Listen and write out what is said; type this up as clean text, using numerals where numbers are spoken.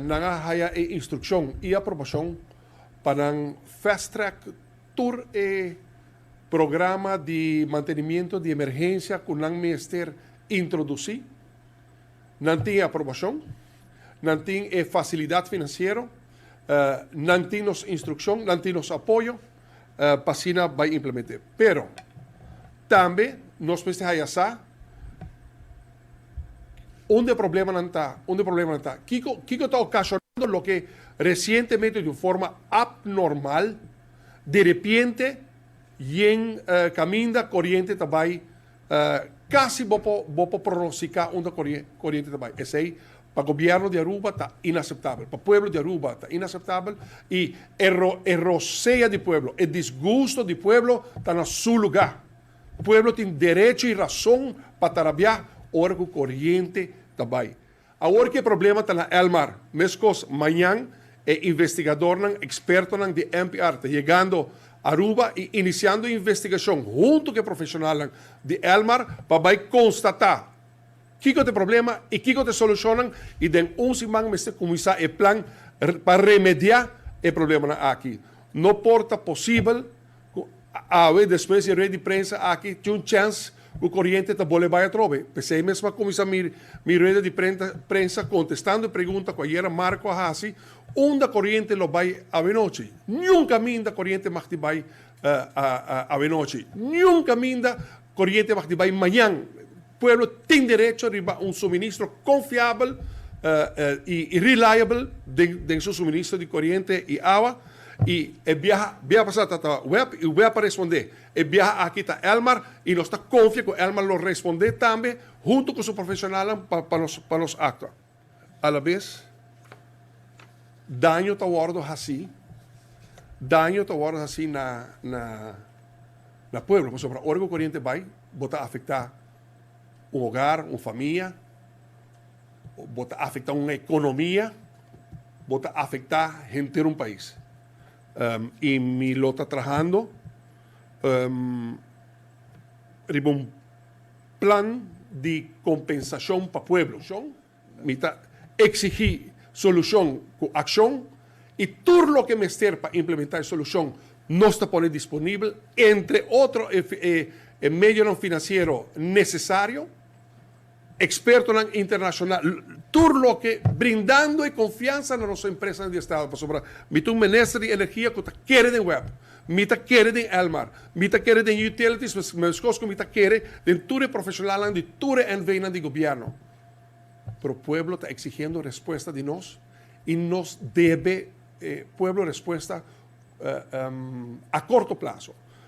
Nan a haya e instrukshon i aprobashon pa nan fast track tur e programa di mantenimiento di emergensia ku nan mester introdusí. Nan tin e aprobashon, nan tin e fasilidat finansiero, nan tin nos instrukshon, nan tin nos apoyo pa asina bai implement'é. Pero tambe nos mester haya sa unda e problemanan ta, unda e problemanan ta. Kiko kiko ta okashonando loke resientemente di un forma apnormal direpiente yen kaminda koriente ta bai Casi bo por bo por pronostica unda coriente ta bay. Esey pa gobierno di Aruba ta inaceptabel, pa pueblo di Aruba ta inaceptabel y e e rosea di pueblo, e disgusto di pueblo ta na su lugar. Pueblo tin derecho y razon pa ta rabia ora cu coriente ta bay. Awor cu e problema ta na Elmar, mescos mañan e investigadornan, expertonan di NPR ta yegando Aruba y iniciando e investigacion hunto cu e profesionalnan di Elmar pa bay constata kico ta e problema y kico ta e solucionnan y den un siman mester cuminsa e plan pa remedia e problemanan aki. No por ta posibel Ku awe despues di e rueda di prensa aki tin un chèns ku koriente ta bole bai atrobe. P'esei mes m'a kuminsá mi mi rueda di prensa kontestando e pregunta ku ayera Marco a hasi, unda koriente lo bai awenochi? Niun kaminda koriente mag di bai awenochi. Niun kaminda koriente mag di bai mañan. Pueblo tin derecho riba un suministro konfiabel i reliable den su suministro di koriente i awa. I e biaha biaha pasá ta ta web i web a respondé. E biaha aki ta Elmar i nos ta konfia ku Elmar lo respondé tambe huntu ku su profeshonalnan pa pa nos pa nos aktua. Alabes daño ta wòrdu hasí daño ta wòrdu hasí na na na pueblo pasobra ora ku koriente bai bo ta afektá un hogar, un famia, bo ta afektá un ekonomia. Bo ta afecta henter un pais. Y mi lo ta trahando riba un plan di compensacion pa pueblo. Mi ta exigi solucion cu accion y tur loke mester pa implementa e solucion nos ta pone disponibel, entre otro e medionan financiero necesario. Expertonan internacional, tur loke brindando e confiansa na nos empresanan di estado, pasobra mi ta un minister di energia cu ta kere den web, mi ta kere den Elmar, mi ta kere den utilities, mescos cu mi ta kere den tur e profesionalnan di tur e NVnan di gobierno. Pero pueblo ta exigiendo respuesta di nos y nos debe e pueblo respuesta a corto plazo.